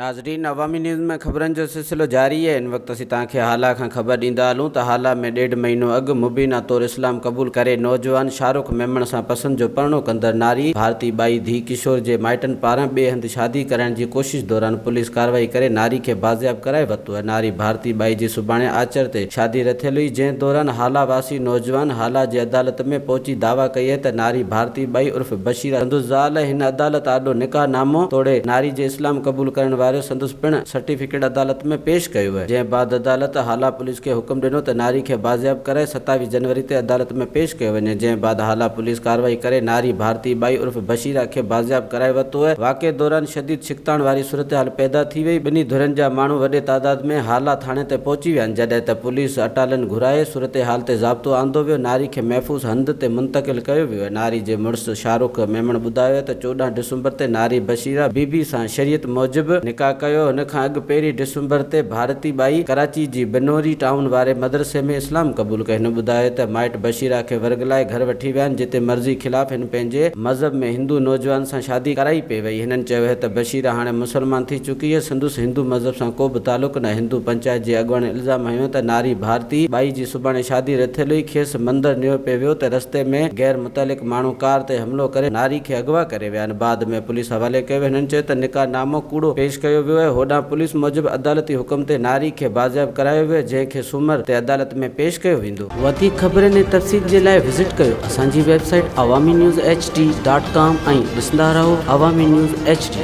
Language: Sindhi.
ناظرين عوامي نيوز ۾ خبرن جو سلسلو جاري آهي هن وقت اسين توهان کي هالا کان خبر ڏيندا هلون ته هالا ۾ ڏيڍ مهينو اڳ مبينا طور اسلام قبول ڪري نوجوان شاهه رخ ميمڻ سان پسند جو پرڻو ڪندڙ ناري ڀارتي ٻائي ڌي ڪشور جي مائٽن پاران ٻئي هنڌ شادي ڪرائڻ جي ڪوشش دوران پوليس ڪارروائي ڪري ناري کي بازياب ڪرائي ورتو آهي ناري ڀارتي ٻائي جي سڀاڻي آچر تي شادي رٿيل هئي جنهن دوران هالا واسي نوجوان هالا جي عدالت ۾ پهچي دعويٰ ڪئي آهي ته ناري ڀارتي ٻائي عرف بشير سندس زال هن عدالت آڏو نڪاح نامو توڙي ناري جي اسلام قبول ڪرڻ واريو سندس پڻ سرٽيفڪيٽ عدالت ۾ پيش ڪيو ويو، جنهن بعد عدالت هالا پوليس کي حڪم ڏنو ته ناري کي بازياب ڪرائي 27 جنوري تي عدالت ۾ پيش ڪيو وڃي، جنهن بعد هالا پوليس ڪارروائي ڪري ناري ڀارتي ٻائي عرف بشيرا کي بازياب ڪرائي ورتو ۽ واقعي دوران شديد ڇڪتاڻ واري صورتحال پيدا ٿي وئي، ٻنهي ڌرين جا ماڻهو وڏي تعداد ۾ هالا ٿاڻي تي پهچي ويا آهن، جڏهن ته پوليس اٽالن گهرائي صورتحال تي ضابطو آندو ويو، ناري کي محفوظ هنڌ تي منتقل ڪيو ويو. ناري جي مڙس شاهه رخ ميمڻ ٻڌايو ته 14 ڊسمبر تي ناري بشيره بي بي سان شريعت موجب نڪاح ڪيو، هن کان اڳ پهرين ڊسمبر تي ڀارتي ٻائي ڪراچي جي بنوري ٽائون واري مدرسي ۾ اسلام قبول ڪيو. هن ٻڌايو ته مائٽ بشيره کي ورغلائي گهر وٺي ويا آهن جتي مرضي خلاف هن پنهنجي مذهب ۾ هندو نوجوان سان شادي ڪرائي پئي وئي. هنن چيو ته بشيره هاڻي مسلمان ٿي چڪي آهي سندس هندو مذهب سان ڪو به تعلق ناهي. هندو پنچائت جي اڳواڻن الزام هنيو ته ناري ڀارتي ٻائي جي سڀاڻي شادي رٿيل هئي، کيس مندر نيو پئي ويو ته رستي ۾ غير متعلق ماڻهو ڪار تي حملو ڪري ناري کي اغوا ڪري ويا آهن، بعد ۾ پوليس حوالي ڪيو ويو، هنن چيو ته نڪاح نامو ڪوڙو پيش ڪيو ويو آهي، هوڏانهن پوليس موجب عدالتي حڪم تي ناري کي بازياب ڪرايو ويو آهي، جنهن کي سومر تي عدالت ۾ پيش ڪيو ويندو. وڌيڪ خبرن ۽ تفصيل جي لاء وزٽ ڪيو اسان جي website Awami news H D dot com ۽ ڏسندا رهو عوامي نيوز ايڇ ڊي.